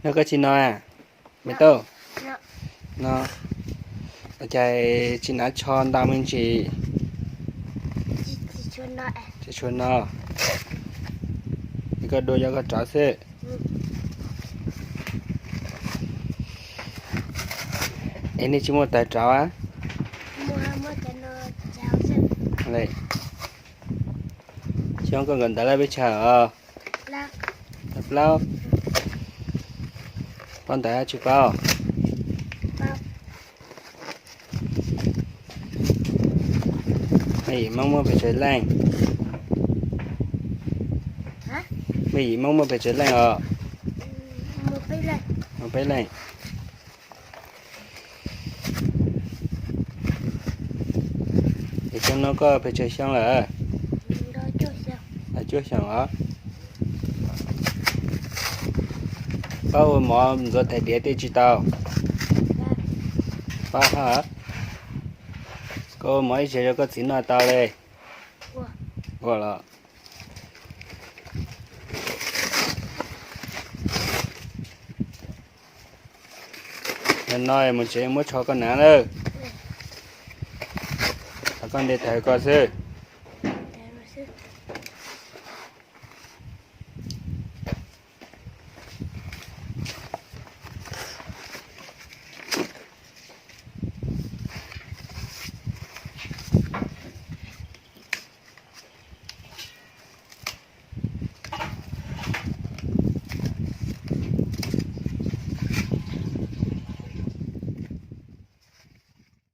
No koj tsis no a? Me Tauj, no, ua cas tsis hnav tsho ntau me ntsis? Tsis tshua no. Es koj dua yog koj rauv xwb. Es nej tsis muaj taws rauv a? Xyoo koj nkawd ntawd laj peb chaw os? Plaub. Paub ntawv tsis paub? Me yim Hmoob muaj pes tsawg leej? Me yim Hmoob muaj pes tsawg leej os? Muaj peb leej. Es xyoo no koj pes tsawg xyoo lawm? Cuaj xyoo os. Koj ua mov ntxuav tais diav tej tsis tau? Paub hab. Koj ua mov ib tse rau koj txiv noj tau le? Ua los. Yog no mus tsev muab tsho koj hnav lawm. Thov koj nte taws koj xwb.